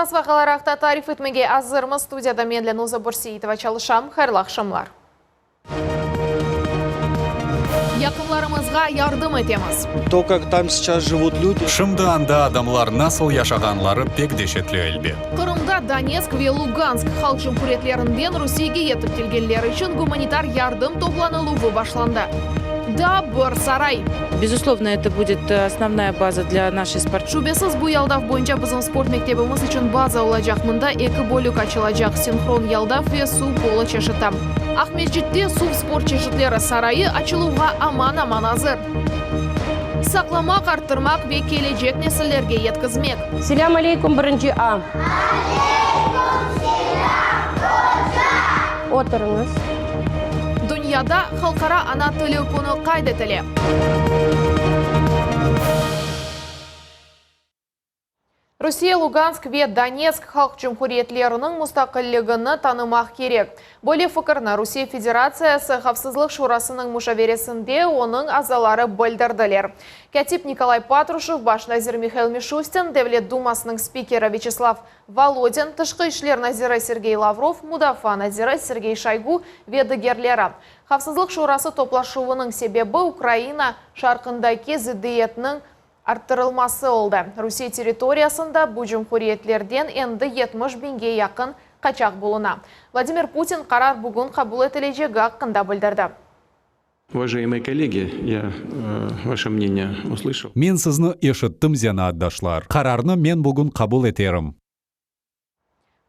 Esas vaqialar aqta tarif etmege azırmız. Studiyada men, Lenuza Börseitova, çalışam. Hayırlı aqşamlar. Yaqınlarımızğa yardım etemiz. To, kak tam seyças jivut lüdi. Şimdi anda adamlar nasıl yaşağanları pek deşetli, elbet. Qırımda Donetsk ve Lugansk halq cumhuriyetlerinden Rusiyege yetip kelgenler içün gumanitar yardım toplanıluvı başlandı. Daa bir saray. Bezuslovno, eto budet osnovnaya baza dlâ naşey sport. Şübesiz, bu yaldav boyunca bizim sport mektebimiz içün baza olacaq. Mında eki bölük açılacaq, sinhron yaldav ve suv polo çeşiti. Aqmescitte suv sport çeşitleri sarayı açıluvğa aman-aman azır. Saqlamaq, arttırmaq ve kelecek nesillerge yetkizmek. Selâm aleykum, birinci A. Aleykum selâm, oca! Oturıñız. Dünyada Halqara ana tili künü qayd etile. Rusiye Lugansk ve Donetsk halq cumhuriyetleriniñ mustaqilligini tanımaq kerek. Böyle fikirni Rusiye Federatsiyası Havfsızlıq Şurasınıñ muşaveresinde onıñ azaları bildirdiler. Kâtip Nikolay Patruşev, baş nazir Mihail Mişustin, Devlet Dumasınıñ spikeri Vyaçeslav Volodin, tışqı işler naziri Sergey Lavrov, mudafaa naziri Sergey Şoygu ve digerleri. Havfsızlıq Şurası toplaşuvınıñ sebebi Ukraina şarqındaki zıddiyetniñ arttırılması oldı. Rusiye territoriyasında bu cumhuriyetlerden endi 70 biñge yaqın qaçaq buluna. Vladimir Putin qarar bugün qabul etilecegi aqqında bildirdi. Uvajayemıye kollegi, ya vaşe mneniye uslışal. Men sizni eşittim, zenaatdaşlar. Qararnı men bugün qabul eterim.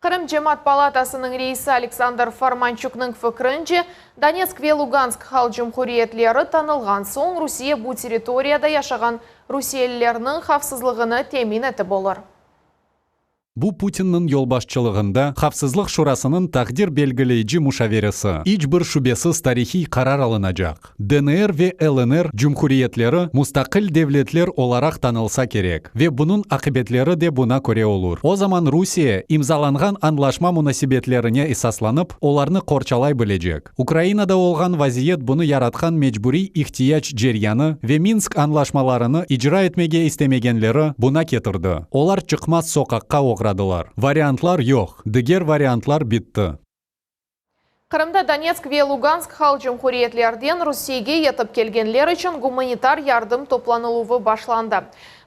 Qırım Cemaat palatasınıñ reisi Aleksandr Formançuknıñ fikrince, Donetsk ve Lugansk halq cumhuriyetleri tanılğan soñ Rusiye bu territoriyada yaşağan rusiyelilerniñ havfsızlığını temin etip olur. Bu Putinniñ yolbaşçılığında Havfsızlıq Şurasınıñ taqdir belgileyici muşaveresi. İç bir şübesiz tarihiy qarar alınacaq. DNR ve LNR cumhuriyetleri mustaqil devletler olaraq tanılsa kerek ve bunıñ aqibetleri de buna köre olur. O zaman Rusiye, imzalanğan añlaşma munasebetlerine esaslanıp, olarnı qorçalay bilecek. Ukrainada olğan vaziyet bunı yaratqan mecburiy ihtiyac ceryanı ve Minsk añlaşmalarını icra etmege istemegenleri buna ketirdi. Olar çıqmaz soqaqqa oğradılar. Variantlar yoq, diger variantlar bitti. Qırımda Donetsk ve Lugansk halq cumhuriyetlerden Rusiyege yetip kelgenler içün gumanitar yardım toplanıluvı başlandı.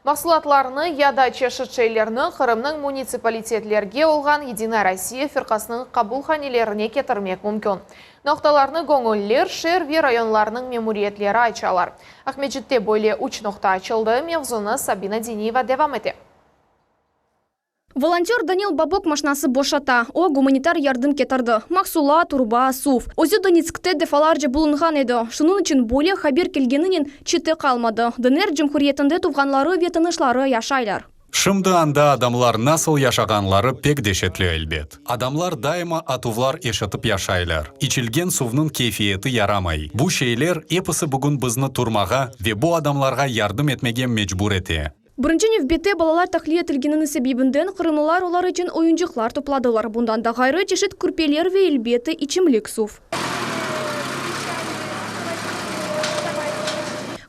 Mahsulatlarnı ya da çeşit şeylerni Qırımnıñ munitsipalitetlerge olğan Yedinaya Rossiya firqasınıñ qabulhanelerine ketirmek mümkün. Noqtalarnı göñülliler, şeer ve rayonlarnıñ memuriyetleri açalar. Aqmescitte böyle üç noqta açıldı. Mevzunı Sabina Diniyeva devam ete. Volontör Danil Babok maşnası boşata. O, gumanitar yardım ketirdi, mahsulat, urba, suv. Özü Donetskte defalarca bulunğan edi, şunıñ içün böyle haber kelgeninen çette qalmadı. DNR Cumhuriyetinde tuvğanları ve tanışları yaşaylar. Şimdi anda adamlar nasıl yaşağanları pek deşetli, elbet. Adamlar daima atuvlar eşitip yaşaylar. İçilgen suvnıñ keyfiyeti yaramay. Bu şeyler episi bugün bizni turmağa ve bu adamlarğa yardım etmege mecbur ete. Birinci nevbette balalar tahliye etilgeniniñ sebebinden qırımlılar olar içün oyuncıqlar topladılar. Bundan da ğayrı, çeşit kürpeler ve, elbette, içimlik suv.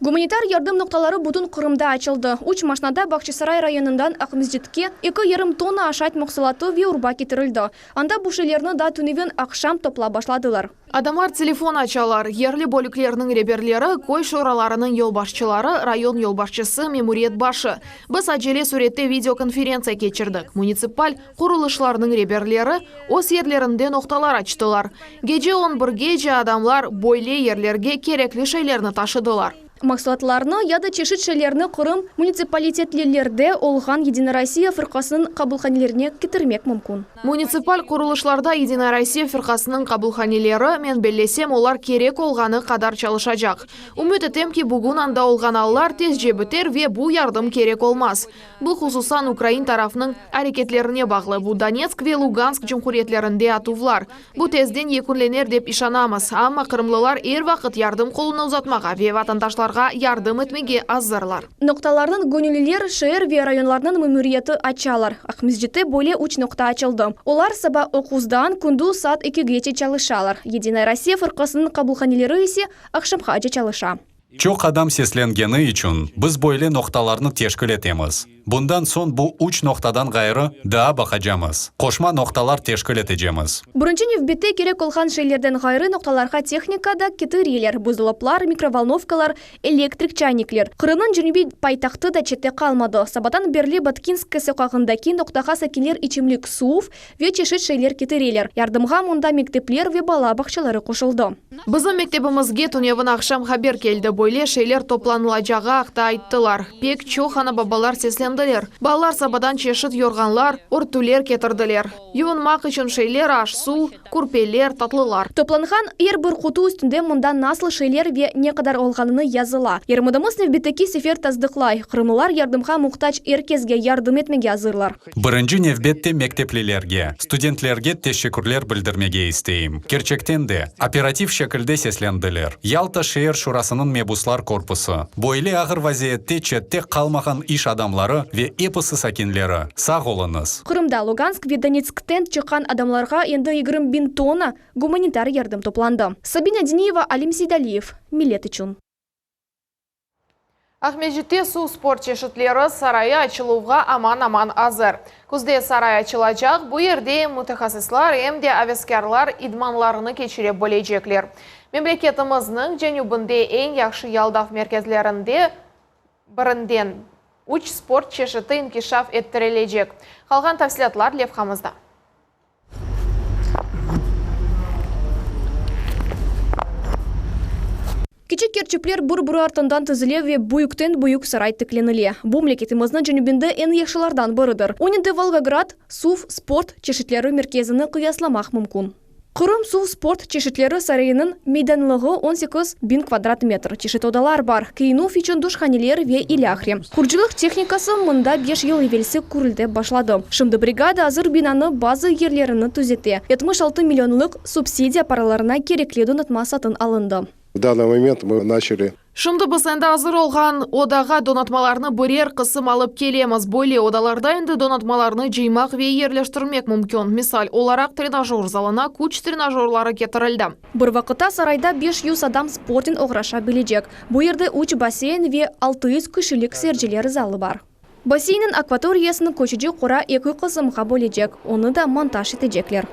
Gumanitar yardım noqtaları bütün Qırımda açıldı. Üç maşnada Bağçasaray rayonından Aqmescitke eki yarım tonna aşayt mahsulatı ve urba ketirildi. Anda bu şeylerni daa tünevin aqşam toplap başladılar. Adamlar telefon açalar, yerli bölüklerniñ reberleri, köy şuralarınıñ yolbaşçıları, rayon yolbaşçısı, memuriyet başı. Biz acele sürette videokonferentsiya keçirdik. Munitsipal qurulışlarnıñ reberleri öz yerlerinde noqtalar açtılar. Gece on birgece adamlar böyle yerlerge kerekli şeylerni taşıdılar. Mahsulatlarnı ya da çeşit şeylerni Qırım munitsipalitetlilerde olğan Yedinaya Rossiya fırqasınıñ qabulhanelerine ketirmek mümkün. Munitsipal qurulışlarda Yedinaya Rossiya firqasınıñ qabulhaneleri, men bellesem, olar kerek olğanı qadar çalışacaq. Ümüt etem ki, bugün anda olğan allar tezce biter ve bu yardım kerek olmaz. Bu, hususan, ukrain tarafnıñ areketlerine bağlı, bu Donetsk ve Lugansk cumhuriyetlerinde atuvlar. Bu tezden yekünlener dep işanamız, amma qırımlılar er vaqıt yardım qolunı uzatmağa ve vatandaşlarğa yardım etmege azırlar. Noqtalarnıñ göñülliler şeer ve rayonlarnıñ memuriyeti açalar. Aqmescitte böyle üç noqta açıldı. Olar saba oquzdan kündüz saat ekigece çalışalar. Yedinaya Rossiya fırqasınıñ qabulhaneleri ise aqşamğace çalışa. Çoq adam seslengeni içün biz böyle noqtalarnı teşkil etemiz. Bundan soñ bu üç noqtadan ğayrı daa baqacamız, qoşma noqtalar teşkil etecemiz. Birinci nevbette kerek olğan şeylerden ğayrı noqtalarğa tehnika da ketireler, buzdolaplar, mikrovolnovkalar, elektrik çaynikler. Qırımnıñ cenübiy paytahtı da çette qalmadı. Sabadan berli Botkinskaya soqağındaki noqtağa sakinler içimlik suv ve çeşit şeyler ketireler. Yardımğa mında mektepler ve bala bağçaları qoşuldı. Bizim mektebimizge tünevin aqşam haber keldi, böyle şeyler toplanılacağı aqta ayttılar. Pek çoq ana-babalar seslendiler. Balalar sabadan çeşit yorğanlar, örtüler ketirdiler. Yuvunmaq içün şeyler, aş-suv, kürpeler, tatlılar. Toplanğan er bir qutu üstünde mında nasıl şeyler ve ne qadar olğanını yazıla. Yarımadamız nevbetteki sefer tasdıqlay, qırımlılar yardımğa muhtac er kesge yardım etmege azırlar. Birinci nevbette mekteplilerge, studentlerge teşekkürler bildirmege isteyim. Kerçekten de, operativ şekilde seslendiler. Yalta şeer şurasınıñ mebuslar korpusı, böyle ağır vaziyette çette qalmağan iş adamları ve episi sakinleri, sağ oluñız! Qırımda Lugansk ve Donetskten çıqqan adamlarğa endi 20 biñ tonna gumanitar yardım toplandı. Sabina Diniyeva, Alim Seydaliyev, Millet içün. Aqmescitte suv sport çeşitleri sarayı açıluvğa aman-aman azır. Küzde saray açılacaq, bu yerde em mütehassıslar, em de aveskârlar idmanlarını keçire bilecekler. Memleketimizniñ cenübinde eñ yahşı yaldav merkezlerinde birinden üç sport çeşiti inkişaf ettirilecek. Qalğan tafsilâtlar levhamızda. Kiçik kerçipler bir-biri artından tizile ve büyükten-büyük saray tiklenile. Bu, memleketimizniñ cenübinde eñ yahşılardan biridir. Onen de Volgograd suv sport çeşitleri merkezini qıyaslamaq mümkün. Qırım suv sport çeşitleri sarayınıñ meydanlığı 18 biñ kvadrat metr, çeşit odalar bar, kiyinüv içün duşhaneler ve ilâhre. Qurucılıq tehnikası mında beş yıl evelsi quruldı başladı. Şimdi brigada azır binanı bazı yerlerini tüzete. 76 millionlıq subsidiya paralarına kerekli donatma satın alındı. V данный момент мы начали. Şimdi biz endi azır olğan odağa donatmalarnı birer qısım alıp kelemiz. Böyle odalarda endi donatmalarnı cıymaq ve yerleştirmek mümkün. Misal olaraq, trenajör zalına küç trenajörları ketirildi. Bir vaqıtta sarayda 500 adam sportnen oğraşa bilecek. Bu yerde üç basseyn ve 600 kişilik seyirciler zalı bar. Basseynniñ akvatoriyasını köçüci qora eki qısımğa bölecek, onı da montaj etecekler.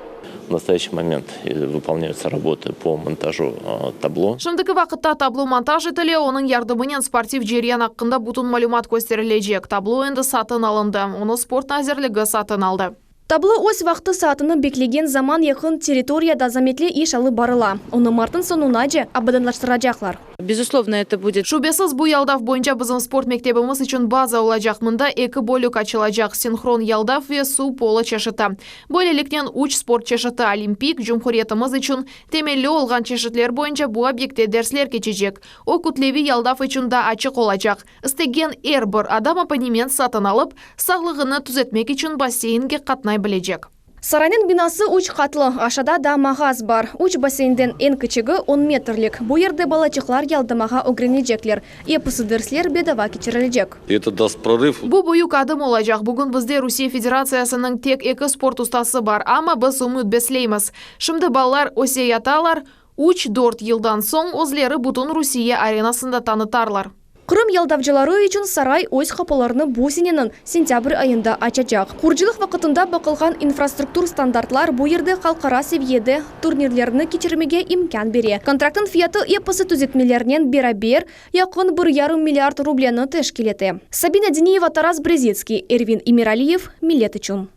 В настоящий момент выполняются работы по монтажу табло. Şimdiki vaqıtta tablo montaj etile, onıñ yardımınen sportiv ceryan aqqında bütün malümat kösterilecek. Tablo endi satın alındı, onı Sport nazirligi satın aldı. Tablo öz vaqtı saatini beklegen zaman yaqın territoriyada zametli iş alıp barıla. Onı martnıñ soñunace abadanlaştıracaqlar. Безусловно, это будет Şübesiz, bu yaldav boyunca bizim sport mektebimiz içün baza olacaq. Mında eki bölük açılacaq, sinhron yaldav ve suv polo çeşiti. Böyleliknen, üç sport çeşiti, olimpik, cumhuriyetimiz içün temelli olğan çeşitler boyunca bu obyektte dersler keçecek. O, kütleviy yaldav içün da açıq olacaq. İstegen er bir adam abonement satın alıp, sağlığını tüzetmek içün basseynge qatnay bilecek. Saraynıñ binası üç qatlı, aşağıda da mağaz bar. Üç basseynden eñ kiçigi on metrlik. Bu yerde balaçıqlar yaldamağa ögrenecekler. Episi dersler bedava keçirilecek. Это даст прорыв. Bu büyük adım olacaq. Bugün bizde Rusiye Federatsiyasınıñ tek eki sport ustası bar, amma biz ümüt besleymiz. Şimdi balalar öseyatalar, üç-dört yıldan soñ özleri bütün Rusiye arenasında tanıtarlar. Qırım yaldavcıları içün saray öz qapılarını bu seneniñ sentâbr ayında açacaq. Qurucılıq vaqtında baqılğan infrastruktur standartlar bu yerde halqara seviyede turnirlerni keçirmege imkân bere. Kontraktnıñ fiyatı episi tüzetmelernen beraber yaqın bir yarım milliard rubleni teşkil ete. Sabina Diniyeva, Taras Brezitskiy, Ervin İmiraliyev, Millet içün.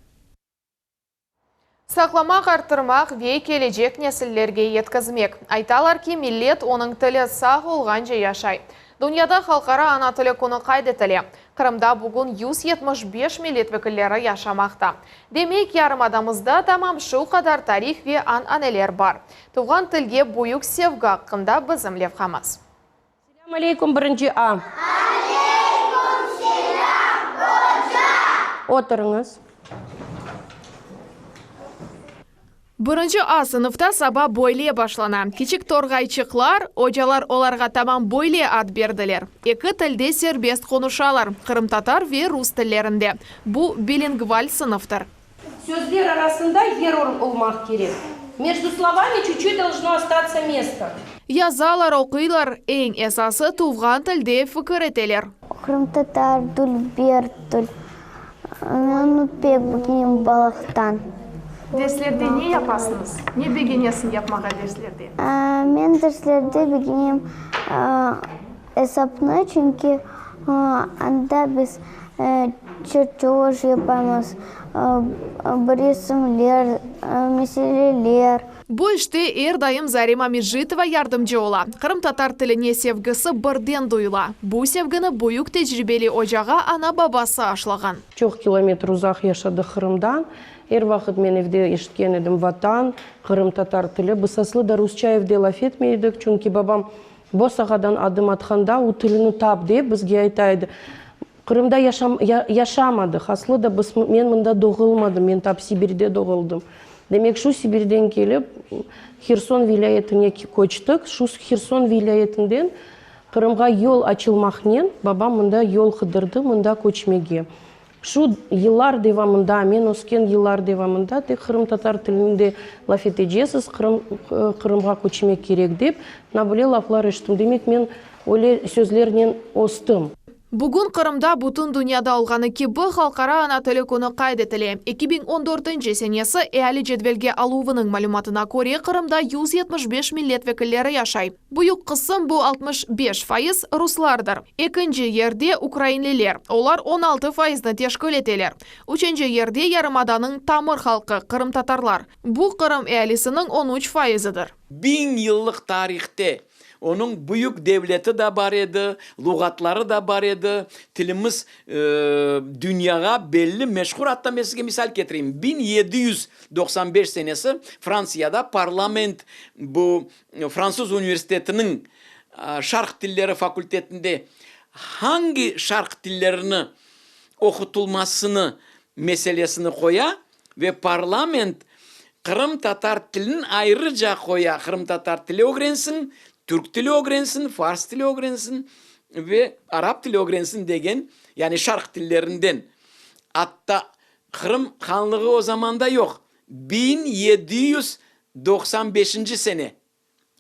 Saqlamaq, arttırmaq ve kelecek nesillerge yetkizmek. Aytalar ki, millet onıñ tili sağ olğance yaşay. Dünyada Halqara ana tili künü qayd etile. Qırımda bugün 175 millet vekilleri yaşamaqta. Demek, yarımadamızda tamam şu qadar tarih ve ananeler bar. Tuvğan tilge büyük sevgi aqqında bizim levhamız. Selâm aleyküm, birinci A. Aleyküm selâm, oca! Oturıñız. Birinci A sınıfta saba böyle başlana. Kiçik torğayçıqlar, ocalar olarğa tamam böyle ad berdiler, eki tilde serbest qonuşalar, qırımtatar ve rus tillerinde. Bu bilingval sınıftır. Sözler arasında yer olmaq kerek. Между словами чуть-чуть должно остаться место. Yazalar, oquylar, eñ esası tuvğan tilde fikir eteler. Qırımtatar, dülber til. Men onı pek begenem balıqtan. Derslerde ne yapasıñız? Ne begenesiñ yapmağa derslerde? Men derslerde begenem esapnı, çünki anda biz çertej yapamız, bir resimler, meseleler. Bu işte er daim Zarema Mecitova yardımcı ola. Qırımtatar tiline sevgisi birden duyula. Bu sevgini büyük tecribeli ocağa ana-babası aşlağan. Çoq kilometr uzaq yaşadıq Qırımdan. Er vaqıt men evde eşitken edim, Vatan, qırımtatar tili. Biz aslı da rusça evde laf etmey edik, çünki babam bosağadan adım atqanda, o tilini tap dep bizge ayta edi. Qırımda yaşamadıq, aslı da biz, men mında doğulmadım, men tap Sibirde doğuldım. Demek, şu Sibirden kelip, Herson vilâyetine köçtik, şu Herson vilâyetinden Qırımğa yol açılmaqnen, babam mında yol qıdırdı, mında köçmege. Şu yıllar devamında, men ösken yıllar devamında tek qırımtatar tilinde laf etecesiz, Qırım, Qırımğa köçmek kerek dep, mına böyle laflar eşittim. Demek, men öyle sözlernen östim. Bugün Qırımda bütün dünyada olğanı kibi Halqara ana tili künü qayd etile. 2014 senesi eali cedvelge aluvınıñ malümatına köre Qırımda 175 millet vekilleri yaşay. Büyük qısım, bu 65%, ruslardır. Ekinci yerde ukrainliler, olar 16 fayıznı teşkil eteler. Üçünci yerde yarımadanıñ tamır halqı, qırımtatarlar. Bu, Qırım ealisiniñ 13 fayızıdır. Biñ yıllıq tarihte onıñ büyük devleti da bar edi, luğatları da bar edi, tilimiz dünyağa belli, meşhur. Atta men sizge misal ketireyim, 1795 senesi Fransiyada parlament bu Fransız universitetiniñ şarq tilleri fakultetinde hangi şarq tillerini oqutılmasını meselesini qoya ve parlament qırımtatar tilin ayrıca qoya, qırımtatar tili ögrensin, türk tili ögrensin, fars tili ögrensin ve arap tili ögrensin degen, yani şarq tillerinden. Atta Qırım hanlığı o zamanda yoq, 1795-nci sene.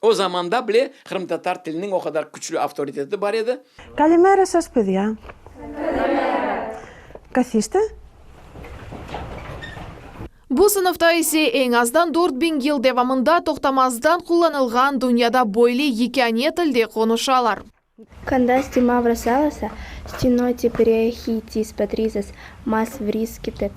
O zamanda bile qırımtatar tiliniñ o qadar küçlü avtoriteti bar edi. Kalimera sas, pedya. Kalimera. Kasiste? Bu sınıfta ise eñ azdan 4000 yıl devamında toqtamazdan qullanılğan dünyada böyle yekâne tilde qonuşalar. Kandasti Mavro Salasa, Stinoti Preahitis Patrizas Mas Vriskite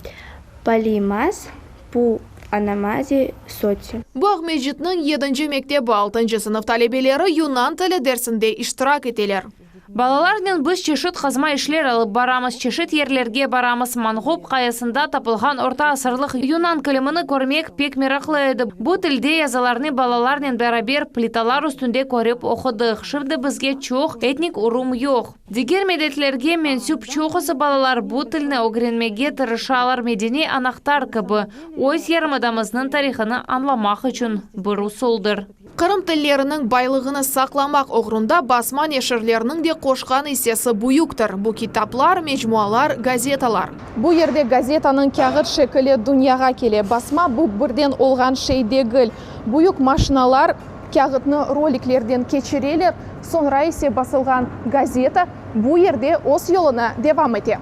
Polimas Pu Anamazi Soti. Bu Aqmescitniñ yedinci mektebi altıncı sınıf talebeleri yunan tili dersinde iştirak eteler. Balalarnen biz çeşit qazma işler alıp baramız, çeşit yerlerge baramız. Manğup qayasında tapılğan orta asırlıq yunan kilimini körmek pek meraqlı edi. Bu tilde yazılarnı balalarnen beraber plitalar üstünde körip oqudıq. Şimdi bizge çoq etnik urum yoq. Diger milletlerge mensüp çoqusı balalar bu tilni ögrenmege tırışalar, medeniy anahtar kibi, öz yarımadamıznıñ tarihını añlamaq içün bir usuldır. Qırım tilleriniñ baylığını saqlamaq oğrunda basma neşirlerniñ de qoşqan issesi büyüktir, bu kitaplar, mecmualar, gazetalar. Bu yerde gazetanıñ kâğıt şekili dünyağa kele. Basma bu birden olğan şey degil. Büyük maşinalar kâğıtnı roliklerden keçireler, soñra ise basılğan gazeta bu yerde öz yoluna devam ete.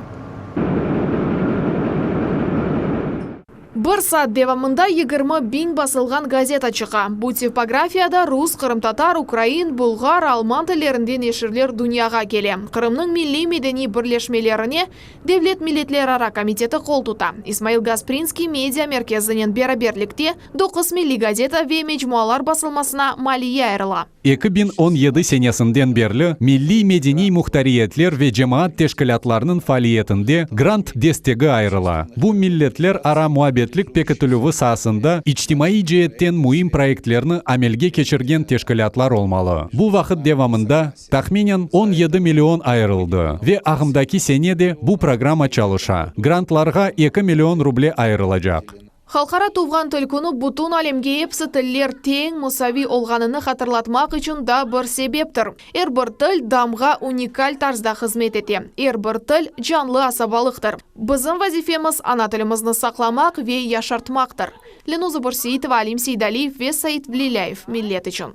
Bir saat devamında 20 biñ basılğan gazeta çıqa. Bu tipografiyada rus, qırımtatar, ukrain, bulğar, alman tillerinde neşirler dünyağa kele. Qırımnıñ milliy-medeniy birleşmelerine Devlet milletlerara komiteti qol tuta. İsmail Gasprinskiy media merkezinen beraberlikte doquz milliy gazeta ve mecmualar basılmasına maliye ayırıla. 2017 senesinden berli milliy-medeniy muhtariyetler ve cemaat teşkilâtlarınıñ faaliyetinde grant destegi ayırıla. Bu milletlerara muabbetlik pekitilüvi saasında içtimaiy ceetten müim proyektlerni amelge keçirgen teşkilâtlar olmalı. Bu vaqıt devamında tahminen 17 million ayırıldı ve ağımdaki sene de bu programma çalışa. Grantlarğa 2 million ruble ayırılacaq. Halqara tuvğan til künü bütün alemge episi tiller teñ, musaviy olğanını hatırlatmaq içün daa bir sebeptir. Er bir til damğa unikal tarzda hızmet ete. Er bir til, canlı asabalıqtır. Bizim vazifemiz, ana tilimizni saqlamaq ve yaşartmaqtır. Lenuza Börseitova, Alim Seydaliyev ve Sait Velilâyev, Millet içün.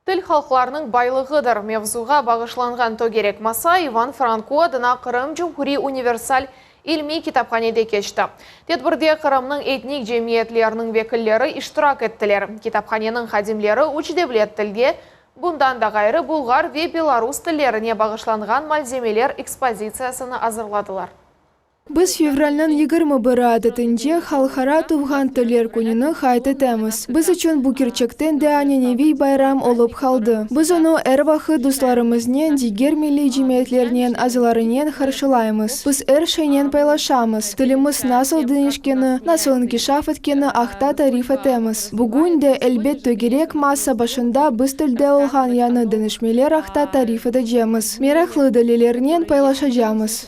Til halqlarnıñ baylığıdır mevzuğa bağışlanğan tögerek masa İvan Franko adına Qırım Cumhuriy universal ilmiy kitaphanede keçti. Tedbirde Qırımnıñ etnik cemiyetleriniñ vekilleri iştirak ettiler. Kitaphaneniñ hadimleri üç devlet tilde, bundan da ğayrı bulğar ve belarus tillerine bağışlanğan malzemeler ekspozitsiyasını azırladılar. Biz fevralniñ 21-i adetince Halqara tuvğan tiller kününi qayd etemiz. Biz içün bu kerçekten de aneneviy bayram olıp qaldı. Biz onı er vaqıt dostlarımıznen, diger milliy cemiyetlernen azalarınen qarşılaymız. Biz er şeynen paylaşamız, tilimiz nasıl deñişkeni, nasıl inkişaf etkeni aqta tarif etemiz. Bugün de, elbet, tögerek masa başında biz tilde olğan yañı deñişmeler aqta tarif etecemiz, meraqlı delillernen paylaşacamız.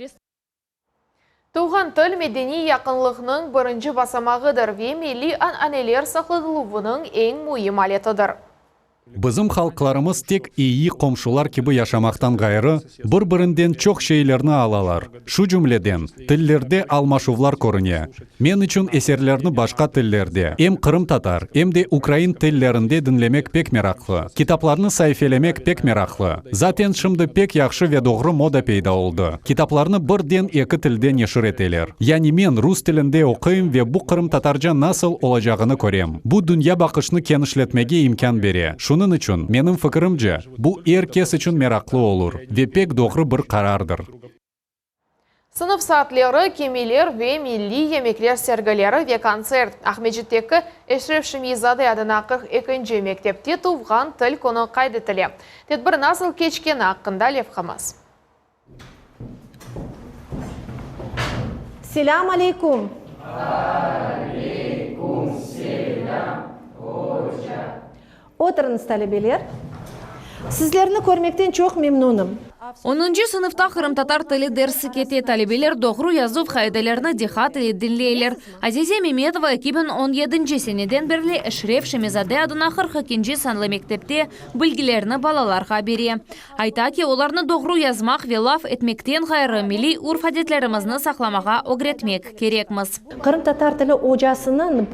Tuvğan til medeniy yaqınlıqnıñ birinci basamağıdır ve milliy ananeler saqlanıluvınıñ eñ müim aletidir. Bizim halqlarımız tek eyi qomşular kibi yaşamaqtan ğayrı, bir-birinden çoq şeylerni alalar, şu cümleden, tillerde almaşuvlar körüne. Men içün eserlerni başqa tillerde, em qırımtatar, em de ukrain tillerinde diñlemek pek meraqlı. Kitaplarnı saifelemek pek meraqlı. Zaten şimdi pek yahşı ve doğru moda peyda oldı, kitaplarnı birden eki tilde neşir eteler. Yani men rus tilinde oquyım ve bu qırımtatarca nasıl olacağını körem. Bu dünyabaqışnı kenişletmege imkân bere. Şunıñ içün, menim fikirimce, bu er kes içün meraqlı olur ve pek doğru bir qarardır. Sınıf saatleri, kemiler ve milliy yemekler sergileri ve kontsert Aqmescitteki Eşref Şemyi-zade adına 42-nci mektepte Tuvğan til künü qayd etile. Tedbir nasıl keçkeni aqqında levhamız. Selâm aleyküm! Aleyküm selâm, oca! Oturıñız, talebeler. Sizlerni körmekten çoq memnunım. Onuncı sınıfta qırımtatar tili dersi kete. Talebeler doğru yazuv qaidelerini diqqat ile diñleyler. Azize Memetova 2017 seneden berli Eşref Şemi-zade adına 42-nci sanlı mektepte bilgilerni balalarğa bere. Ayta ki, olarnı doğru yazmaq ve laf etmekten ğayrı, milliy urf-adetlerimizni saqlamağa ögretmek kerekmiz. Qırımtatar tili ocasınıñ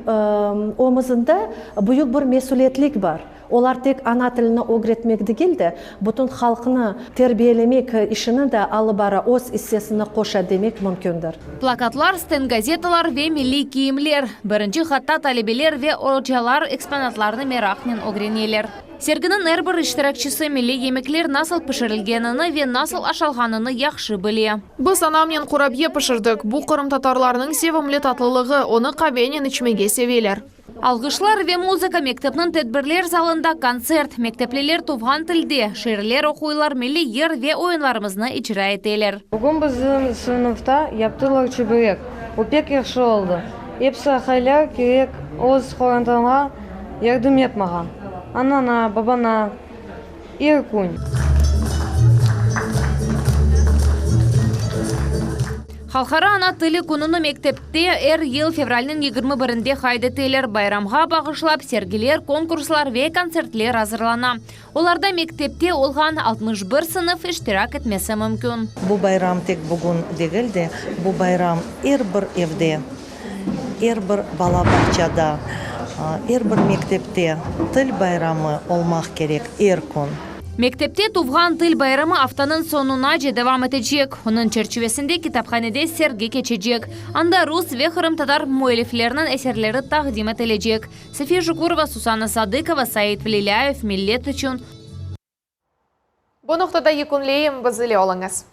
omuzında büyük bir mesüliyetlik bar. Olar tek ana tilini ögretmek degil de, bütün halqnı terbiyelemek işini de alıp bara, öz issesini qoşa demek mümkündir. Plakatlar, stengazetalar ve milliy kiyimler. Birinci qatta talebeler ve ocalar eksponatlarnı meraqnen ögreneler. Serginiñ er bir iştirakçisi milliy yemekler nasıl pişirilgenini ve nasıl aşalğanını yahşı bile. Biz anamnen qurabye pişirdik. Bu qırımtatarlarnıñ sevimli tatlılığı, onı qavenen içmege seveler. Alğışlar ve muzıka, mektepniñ tedbirler zalında kontsert, mektepliler tuvğan tilde şiirler oquylar, milliy yır ve oyunlarımıznı icra eteler. Bugün bizim sınıfta yaptılar çiberek. O pek yahşı oldı. Episi aqaylar kerek öz qorantalarına Yardım yapmağa. Anana, babana, er kün. Halqara ana tili kününi mektepte er yıl fevralniñ 21-inde qayd eteler. Bayramğa bağışlap sergiler, konkurslar ve kontsertler azırlana. Olarda mektepte olğan 61 sınıf iştirak etmesi mümkün. Bu bayram tek bugün degil de, bu bayram er bir evde, Er bir bala bağçada, er bir mektepte til bayramı olmaq kerek, er kün. Mektepte tuvğan til bayramı aftanıñ soñunace devam etecek. Onıñ çerçivesinde kitaphanede sergi keçecek, anda rus ve qırımtatar müellifleriniñ eserleri taqdim etilecek. Safiye Şukurova, Susanna Sadıkova, Said Velilâyev, Millet içün. Bu noqtada yekünleyim, biz ile oluñız.